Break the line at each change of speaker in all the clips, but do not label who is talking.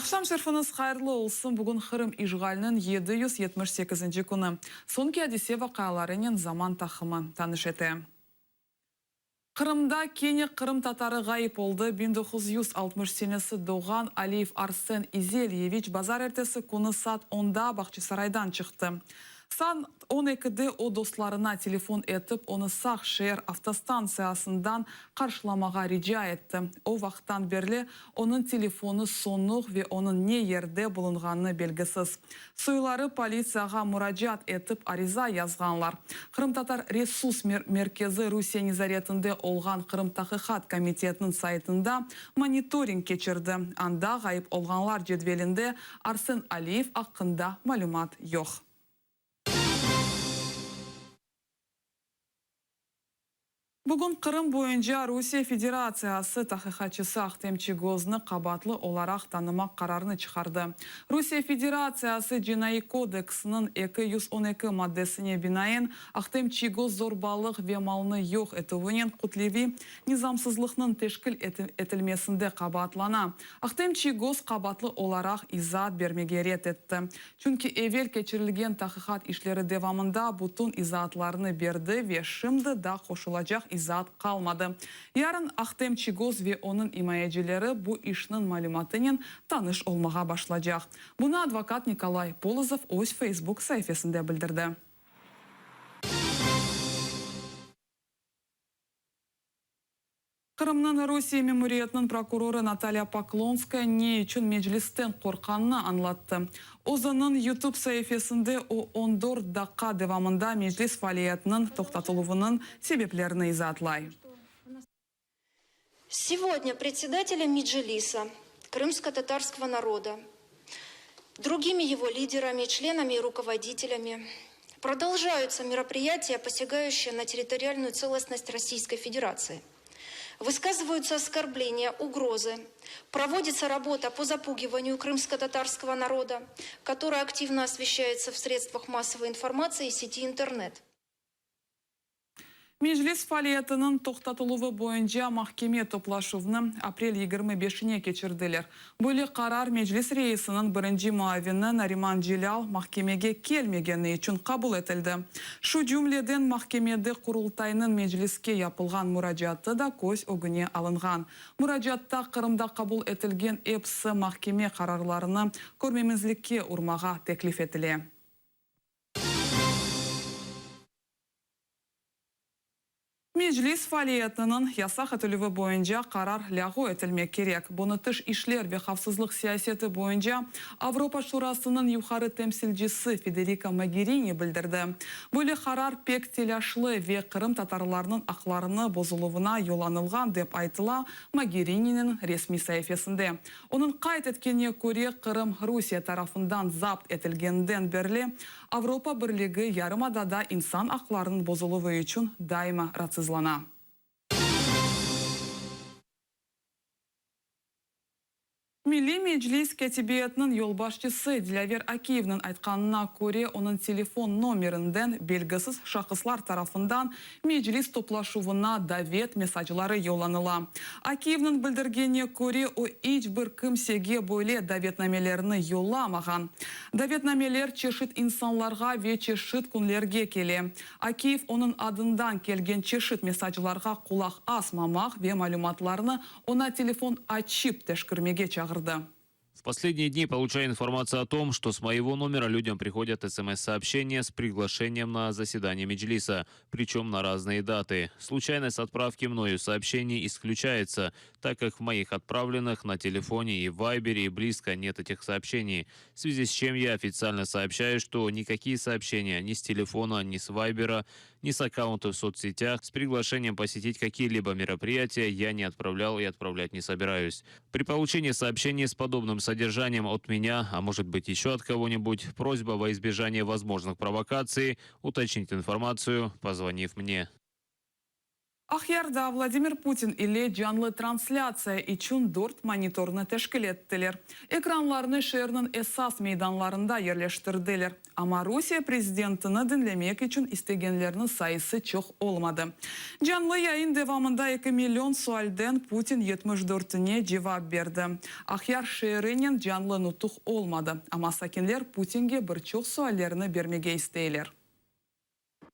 Aqşam şerfiñiz hayırlı olsun! Bugün Qırım işğaliniñ 778-nci künü. Soñki adise-vaqialarınen Zaman taqımı tanış ete. Qırımda kene qırımtatarı ğayıp oldı. 1960 senesi doğğan Aliyev Arsen İzelyeviç bazarertesi künü saat onda Bağçasaraydan çıqtı. Saat on ekide o dostlarına telefon etip, onı Saq şeer avtostantsiyasından qarşılamağa rica etti. O vaqıttan berli onıñ telefonı sonuq ve onıñ ne yerde bulunğanı belgisiz. Soyları politsiyağa muracaat etip ariza yazğanlar. Qırımtatar Resurs Merkezi Rusiye nezaretinde olğan Qırım Taqiqat komitetiniñ saytında monitoring keçirdi, anda ğayıp olğanlar cedvelinde Arsen Aliyev aqqında malümat yoq. Bugün Qırım boyunca Rusiye Federatsiyası taqiqatçısı Ahtem Çiygoznı qabaatlı olaraq tanımaq qararını çıqardı. Rusiye Federatsiyası Cinaiy kodeksiniñ 212 maddesine binaen, Ahtem Çiygoz zorbalıq ve malnı yoq etüvinen kütleviy nizamsızlıqnıñ teşkil etilmesinde qabaatlana. Ahtem Çiygoz qabaatlı olaraq izaat bermege red etti. Çünki evel keçirilgen taqiqat işleri devamında bütün izaatlarnı berdi ve şimdi da qoşulacaq izaat qalmadı. Yarın Ahtem Çiygoz ve onıñ imayecileri bu işniñ malümatınen tanış olmağa başlacaq. Bunı advokat Nikolay Polozov öz Facebook saifesinde bildirdi. Qırımnıñ Rusiye memuriyetiniñ prokurorı Natalya Poklonskaya ne içün Meclisten qorqqanını añlattı. Özüniñ YouTube saifesinde o, on dört daqqa devamında Meclis faaliyetiniñ toqtatıluvınıñ sebeplerini izaatlay.
Segodня председателя Меджлиса крымско-татарского народа, другими его лидерами, членами и руководителями продолжаются мероприятия, посягающие на территориальную целостность Российской Федерации. Высказываются оскорбления, угрозы. Проводится работа по запугиванию крымско-татарского народа, которая активно освещается в средствах массовой информации и сети интернет.
Meclis faaliyetiniñ toqtatıluvı boyunca mahkeme toplaşuvnı aprel 25-ine keçirdiler. Böyle qarar Meclis reisiniñ birinci muavini Nariman Celâl mahkemege kelmegeni içün qabul etildi. Şu cümleden mahkemede Qurultaynıñ Mecliske yapılğan muracaatı da köz ögüne alınğan. Muracaatta Qırımda qabul etilgen episi mahkeme qararlarını körmemizlikke urmağa teklif etile. Meclis faaliyetiniñ yasaq etilüvi boyunca qarar lâğu etilmek kerek. Bunı tış işler ve havfsızlıq siyaseti boyunca Avropa Şurasınıñ yuqarı temsilcisi Federika Mogerini bildirdi. Böyle qarar pek telâşlı ve qırımtatarlarnıñ aqlarını bozuluvına yollanılğan, dep aytıla Mogerininiñ resmiy saifesinde. Onıñ qayd etkenine köre, Qırım Rusiye tarafından zapt etilgeninden berli Avropa Birligi yarımadada insan aqlarınıñ bozuluvı içün daima raatsızlana. Milliy Meclis Kâtibiyetiniñ yolbaşçısı Dilâver Akiyevniñ aytqanına köre, onıñ telefon nomerinden belgisiz şahıslar tarafından Meclis toplaşuvına davet mesacları yollanıla. Akiyevniñ bildirgenine köre, o iç bir kimsege böyle davetnamelerni yollamağan. Davetnameler çeşit insanlarğa ve çeşit künlerge kele. Akiyev onıñ adından kelgen çeşit mesaclarğa qulaq asmamaq ve malümatlarnı oña telefon açıp teşkirmege çağırdı.
В последние дни получаю информацию о том, что с моего номера людям приходят смс-сообщения с приглашением на заседание Меджлиса, причем на разные даты. Случайность отправки мною сообщений исключается, так как в моих отправленных на телефоне и в Вайбере и близко нет этих сообщений. В связи с чем я официально сообщаю, что никакие сообщения ни с телефона, ни с Вайбера, ни с аккаунта в соцсетях с приглашением посетить какие-либо мероприятия я не отправлял и отправлять не собираюсь. При получении сообщений с подобным содержанием от меня, а может быть еще от кого-нибудь, просьба во избежание возможных провокаций уточнить информацию, позвонив мне.
Aqyarda Vladimir Putin ile canlı translâtsiya içün dört monitornı teşkil ettiler. Ekranlarnı şeerniñ esas meydanlarında yerleştirdiler. Amma Rusiye prezidentini diñlemek içün istegenlerniñ sayısı çoq olmadı. Canlı yayın devamında 2 million sualden Putin 74-ine cevap berdi. Aqyar şeerinen canlı nutuq olmadı, amma sakinler Putinge bir çoq suallerini bermege isteyler.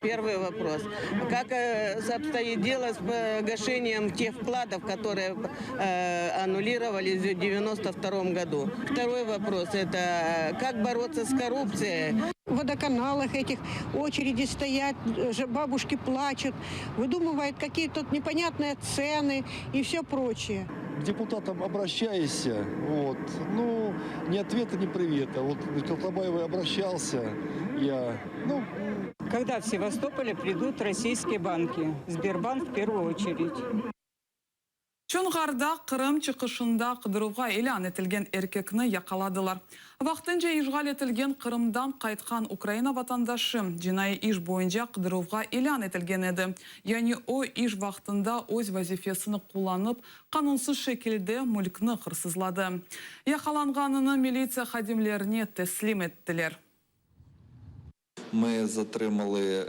Первый вопрос. Как обстоит дело с погашением тех вкладов, которые аннулировались в 1992 году? Второй вопрос – это как бороться с коррупцией?
В водоканалах этих очереди стоят, бабушки плачут, выдумывают какие-то тут непонятные цены и все прочее.
К депутатам обращайся, вот, ну, ни ответа, ни привета. Вот к Колтабаевой обращался я, ну,
Когда в Севастополе придут российские банки? Сбербанк в первую очередь.
Çonğarda Qırım çıqışında qıdıruvğa ilân etilgen erkekni yaqaladılar. Vaqtınca işğal etilgen Qırımdan qaytqan Ukraina vatandaşı cinaiy iş boyunca qıdıruvğa ilân etilgen edi. Yani o iş vaqtında öz vazifesini qullanıp, qanunsız şekilde mülkni hırsızladı. Yaqalanğanını militsiya hadimlerine teslim ettiler.
Ми затримали е,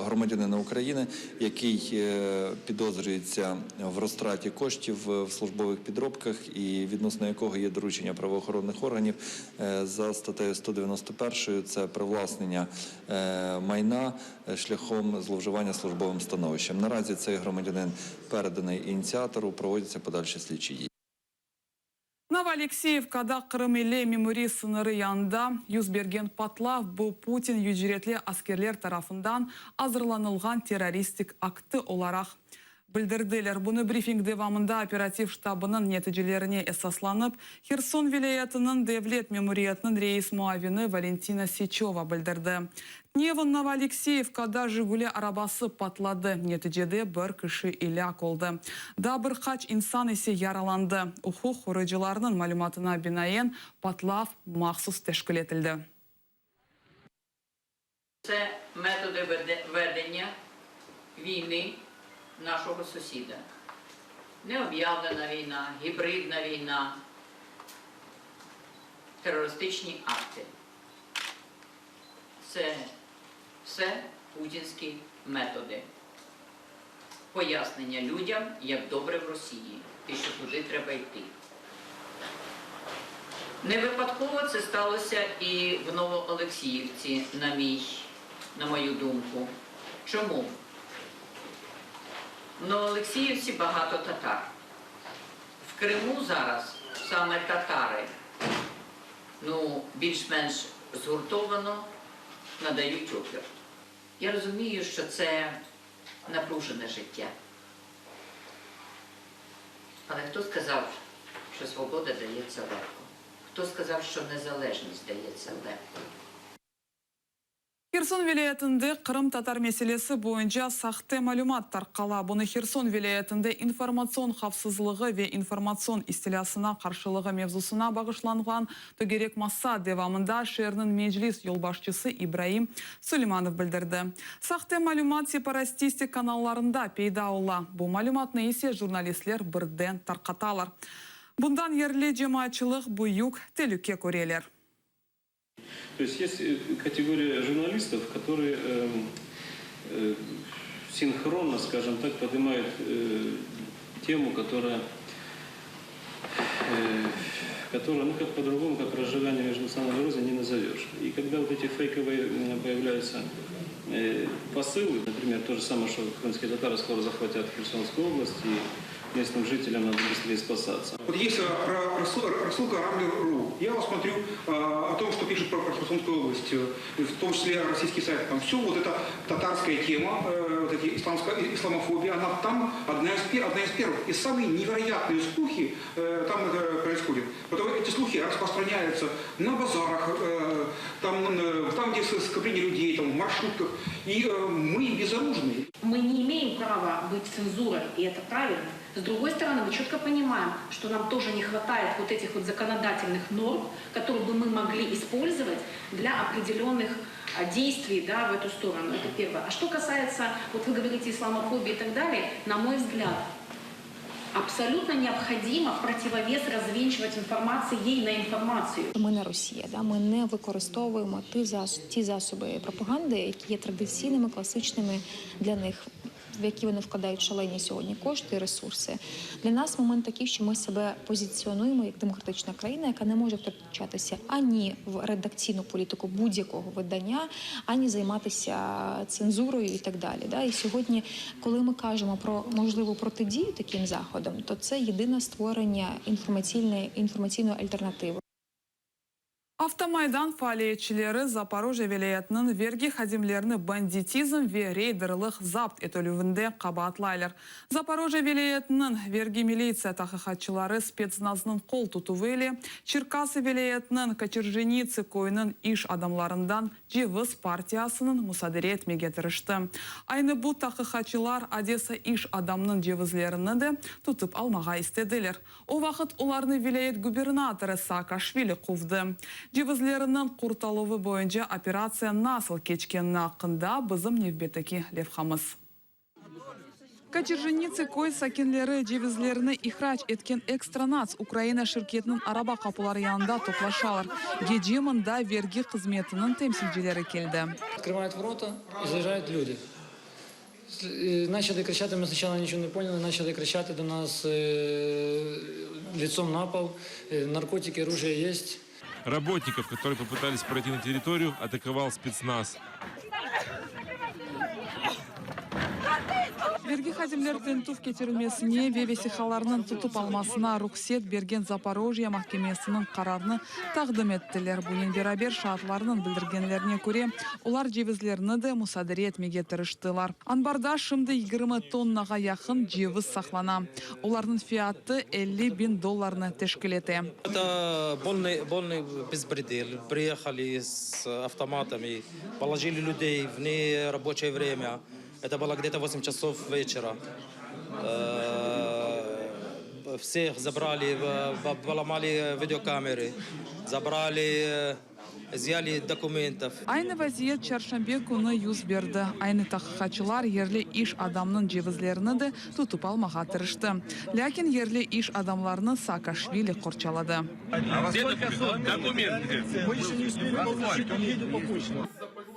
громадянина України, який е, підозрюється в розтраті коштів в службових підробках і відносно якого є доручення правоохоронних органів е, за статтею 191 – це привласнення е, майна шляхом зловживання службовим становищем. Наразі цей громадянин переданий ініціатору, проводяться подальші слідчі дії.
Novoalekseyevkada Qırım ile memuriy sıñırı yanında yüz bergen patlav bu Putin ücretli askerler tarafından azırlanılğan terroristik aktı olaraq bildirdiler. Bunı brifing devamında operativ ştabınıñ neticelerine esaslanıp Herson vilâyetiniñ devlet memuriyetiniñ reis muavini Valentina Seçova bildirdi. Tünevin Novoalekseyevkada Jiguli arabası patladı. Neticede bir kişi elâk oldı. Daa bir qaç insan ise yaralandı. Uquq qoruyıcılarnıñ malümatına binaen patlav mahsus teşkil etildi.
Це методи ведення війни нашого сусіда. Необ'явлена війна, гібридна війна, терористичні акти. Це все путінські методи. Пояснення людям, як добре в Росії, і що туди треба йти. Не випадково це сталося і в Новоолексіївці, на мою думку. Чому? В Новоолексіївці багато татар. В Криму зараз саме татари, ну, більш-менш згуртовано надають опір. Я розумію, що це напружене життя. Але хто сказав, що свобода дається легко? Хто сказав, що незалежність дається легко?
Herson vilâyetinde qırımtatar meselesi boyunca sahte malümat tarqala. Bunı Herson vilâyetinde informatsion havfsızlığı ve informatsion istilâsına qarşılığı mevzusına bağışlanğan tögerek masa devamında şeerniñ meclis yolbaşçısı İbraim Suleymanov bildirdi. Sahte malümat separatistik kanallarında peyda ola. Bu malümatnı ise jurnalistler birden tarqatalar. Bundan yerli cemaatçılıq büyük telüke köreler.
То есть есть категория журналистов, которые синхронно, скажем так, поднимают тему, которая, ну как по-другому, как разжигание межнациональной розни не назовешь. И когда вот эти фейковые появляются посылы, например, то же самое, что крымские татары скоро захватят Херсонскую область и местным жителям надо быстрее спасаться.
Вот есть рассылка Рамблер.ру. Я вот смотрю о том, что пишут про Херсонскую область, в том числе российский сайт. Там все вот эта татарская тема, вот эти исламофобия, она там одна из первых. И самые невероятные слухи там это происходит. Потом эти слухи распространяются на базарах, там, где скопление людей, там, в маршрутках. И мы безоружны.
Мы не имеем права быть цензурой, и это правильно. С другой стороны, мы четко понимаем, что нам тоже не хватает вот этих вот законодательных норм, которые бы мы могли использовать для определенных действий да, в эту сторону. Это первое. А что касается, вот вы говорите, исламофобии и так далее, на мой взгляд, абсолютно необходимо в противовес развенчивать информацией на информацию.
Ми не Росія, да? ми не використовуємо ті, зас... ті засоби пропаганди, які є традиційними, класичними для них, в які вони вкладають шалені сьогодні кошти і ресурси. Для нас момент такий, що ми себе позиціонуємо як демократична країна, яка не може втручатися ані в редакційну політику будь-якого видання, ані займатися цензурою і так далі. Да? І сьогодні, коли ми кажемо про можливу протидію таким заходам, то це єдине створення інформаційної інформаційної альтернативи.
Avtomaydan faaliyetçileri Zaporojye vilâyetiniñ vergi hadimlerini banditizm ve reyderlik zapt etilüvinde qabaatlaylar. Zaporojye vilâyetiniñ vergi militsiya taqiqatçıları spetsnaznıñ qol tutuvı ile Çerkası vilâyetiniñ Koçerjenitsı köyüniñ iş adamlarından ceviz partiyasınıñ musadere etmege tırıştı. Aynı bu taqiqatçılar Odesa iş adamınıñ cevizlerini de tutıp almağa istediler. O vaqıt olarnı vilâyet gubernatorı Saakaşvili quvdı. Cevizleriniñ qurtarıluvı boyunca operatsiya nasıl keçkeni aqqında bizim nevbetteki levhamız. Koçerjenitsı köy sakinleri cevizlerini ihrac etken Ekstranats Ukraina şirketiniñ araba qapuları yanında toplaşalar. Gece mında vergi hızmetiniñ temsilcileri keldi.
Открывают ворота и заезжают люди. Э, Начали кричати, мы сначала ничего не поняли, начали кричати до нас э, лицом на пол, э, наркотики, оружие есть.
Работников, которые попытались пройти на территорию, атаковал спецназ.
Vergi hadimleri tintüv keçirilmesine ve vesiqalarnıñ tutıp almasına ruhset bergen Zaporojye mahkemesiniñ qararını taqdim ettiler. Bunen beraber, şaatlarnıñ bildirgenlerine köre, olar cevizlerni de musadere etmege tırıştılar. Anbarda şimdi 20 tonnağa yaqın ceviz saqlana. Olarnıñ fiyatı 50 biñ dollarnı teşkil ete.
Это полный, полный беспредел. Приехали с автоматами, положили людей в нерабочее время. Это было где-то 8 часов вечера. Э, Всех забрали, в- поломали видеокамеры, забрали, э, изъяли документов.
Aynı vaziyet çarşenbe künü yüz berdi. Aynı taqiqatçılar yerli iş adamınıñ cevizlerini de tutıp almağa tırıştı. Lâkin yerli iş adamlarını Saakaşvili qorçaladı.
Документы.
Мы еще не успели получить, он едет по почте.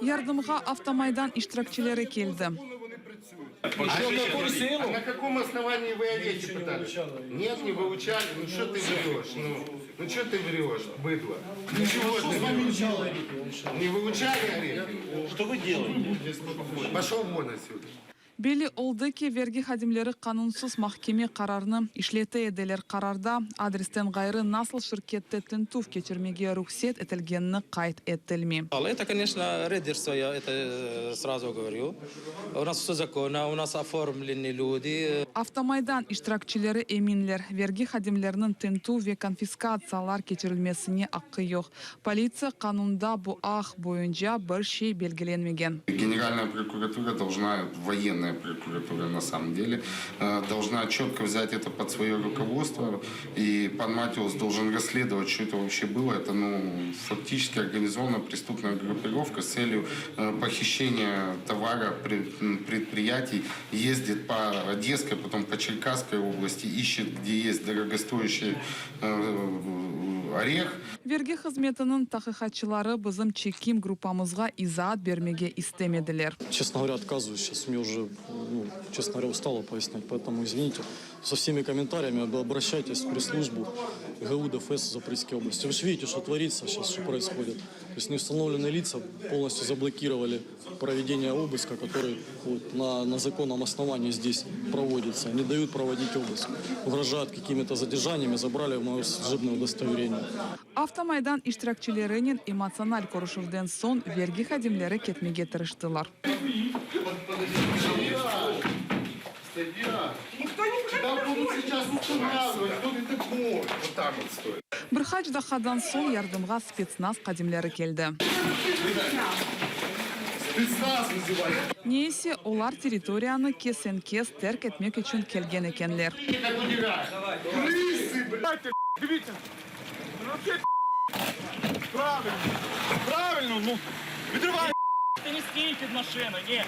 Yardımğa Avtomaydan iştirakçileri keldi.
А на каком основании вы орехи пытались? Нет, не выучали. Ну что ты врешь? Ну, ну что ты врешь, быдло? Ничего ты врешь. Не выучали орехи?
Что вы делаете?
Пошел вон отсюда.
Belli oldı ki, vergi hadimleri qanunsız mahkeme qararını işlete ediler. Qararda adresten ğayrı nasıl şirkette tintüv keçirmege ruhset etilgenini qayd etilmey.
Это, конечно, рейдерство, я это э, сразу говорю. У нас все законно, у нас оформлены люди.
Avtomaydan iştirakçileri eminler, vergi hadimleriniñ tintüv ve konfiskatsiyalar keçirilmesine aqqı yoq. Politsiya qanunında bu aq boyunca bir şey belgilenmegen.
Генеральная прокуратура должна, военная прокуратура на самом деле, э, должна четко взять это под свое руководство. И пан Матиус должен расследовать, что это вообще было. Это ну, фактически организованная преступная группировка с целью э, похищения товара пред- м, предприятий. Ездит по Одесской, потом по Черкасской области, ищет, где есть дорогостоящий э, орех.
Vergi hızmetiniñ taqiqatçıları bizim çekim gruppamızğa izaat bermege istemediler.
Честно говоря, отказываюсь. Сейчас мне уже, ну, честно говоря, устало пояснять. Поэтому, извините, со всеми комментариями обращайтесь в пресс-службу ГУ ДФС Запорожской области. Вы же видите, что творится сейчас, что происходит. То есть неустановленные лица полностью заблокировали проведение обыска, который вот, на, на законном основании здесь проводится. Не дают проводить обыск. Угрожают какими-то задержаниями, забрали мое служебное удостоверение.
Avtomaydan iştirakçilerinen emotsional körüşüvden soñ vergi hadimleri ketmege tırıştılar.
Никто не Тебя будут сейчас устанавливать. Кто ты такой? Вот так вот стой.
Bir qaç daqqadan soñ yardımğa spetsnaz hadimleri keldi.
Спецназ вызывали.
Ne ise olar territoriyanı kesen-kes terk etmek içün kelgen ekenler.
Крысы, блядь!
Дивіться. Ну, це Правильно. Правильно, ну. Відривай.
Пожалуйста, не стій під машину, ні.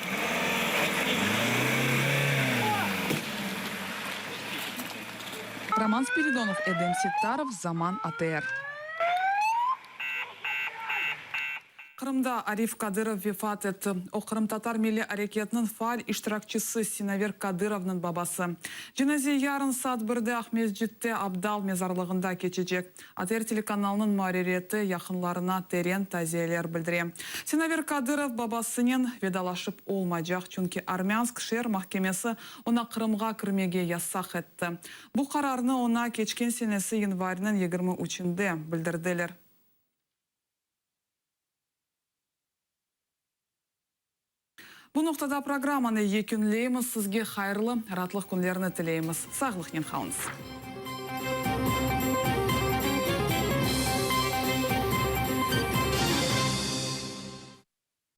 Roman Spiridonov, Edem Settarov, Zaman, ATR. Qırımda Arif Kadırov vefat etti. O, qırımtatar milliy areketiniñ faal iştirakçisi Sinaver Kadırovnıñ babası. Cenaze yarın saat birde Aqmescitte Abdal mezarlığında keçecek. ATR telekanalınıñ muarririyeti yaqınlarına teren taziyeler bildire. Sinaver Kadırov babasınen vedalaşıp olmaycaq, çünki Armânsk şeer mahkemesi oña Qırımğa kirmege yasaq etti. Bu qararnı oña keçken senesi yanvarniñ 23-inde bildirdiler. Bu noqtada programmanı yekünleymiz. Sizge hayırlı raatlıq künlerini tileymiz. Sağlıqnen qalıñız.